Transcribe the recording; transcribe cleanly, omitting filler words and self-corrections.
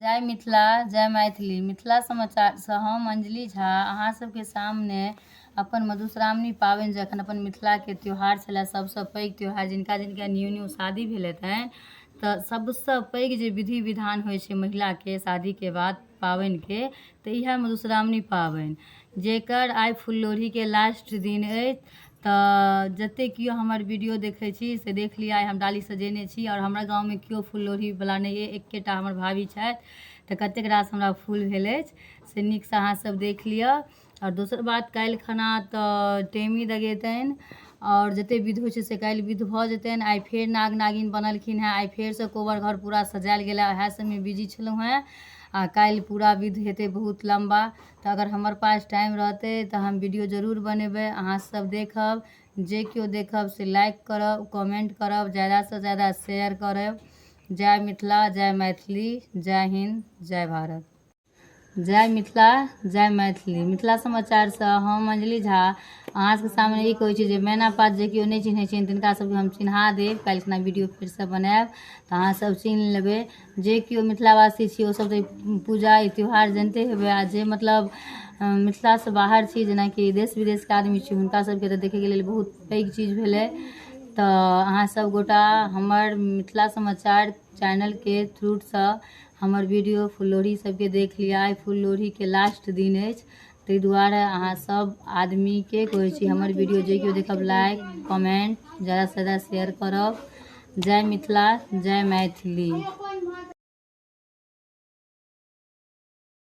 जय मिथिला जय मैथिली। मिथिला समाचारसँ हम अंजलि झा अहाँ सबके सामने अपन मधुश्रावणी पाबनि, जखन अपन मिथिलाके त्यौहार छलै सबसँ पैघ त्यौहार, जिनका जिनका न्यू न्यू शादी भेल हेतनि तऽ सबसँ पैघ जे विधि विधान होइ छै महिलाके शादीके बाद पाबनिके, तऽ इएह मधुश्रावणी पाबनि, जेकर आइ फुललोढ़ीके लास्ट दिन अछि। तऽ जतेक केओ हमर वीडियो देखै छी से देख लिअ, आइ हम डाली सजेने छी आओर हमरा गाँवमे केओ फूल लोढ़ीवला नहि अइ, एकेटा हमर भाभी छथि। तऽ कतेक रास हमरा फूल भेल अछि से नीकसँ अहाँसभ देख लिअ। आओर दोसर बात, काल्हि खना तऽ टेमी दगेतनि आओर जतेक विध होइ छै से काल्हि विध भऽ जेतनि। आइ फेर नाग नागिन बनलखिन हेँ, आइ फेरसँ कोबर घर पूरा सजायल गेल हँ, उएह सभमे बिजी छलहुँ हेँ। आ काल्हि पूरा विध हेतै बहुत लम्बा। तऽ अगर हमर पास टाइम रहतै तऽ हम वीडियो जरूर बनेबै, अहाँसभ देखब। जे केओ देखब से लाइक करब, कमेन्ट करब, ज्यादासँ ज्यादा शेयर करब। जय मिथिला, जय मैथिली, जय हिन्द, जय भारत। जय मिथिला, जय मैथिली। मिथिला समाचारसँ हम अंजलि झा अहाँ सबके सामने ई कहै छी जे मैना पात जे केओ नहि चिन्है छियनि तिनका सबके हम चिन्हा देब। काल्हि खुना वीडियो फेरसँ बनायब तऽ अहाँ सब चिन्ह लेबै। जे केओ मिथिलावासी छी ओसब तऽ पूजा ई त्यौहार जनिते हेबै, आ जे मतलब मिथिलासँ बाहर छी, जेनाकि देश विदेशके आदमी छी, हुनका सबके तऽ देखैके लेल बहुत पैघ चीज भेलै। तऽ अहाँ सब गोटा हमर मिथिला समाचार चैनलके थ्रूसँ हमर वीडियो फुललोढ़ी सबके देख लिअ। आइ फुललोढ़ीके लास्ट दिन अछि, ताहि दुआरे अहाँ सब आदमीके कहै छी हमर वीडियो जे केओ देखब लाइक कमेंट ज़्यादासँ ज़्यादा शेयर करब। जय मिथिला, जय मैथिली।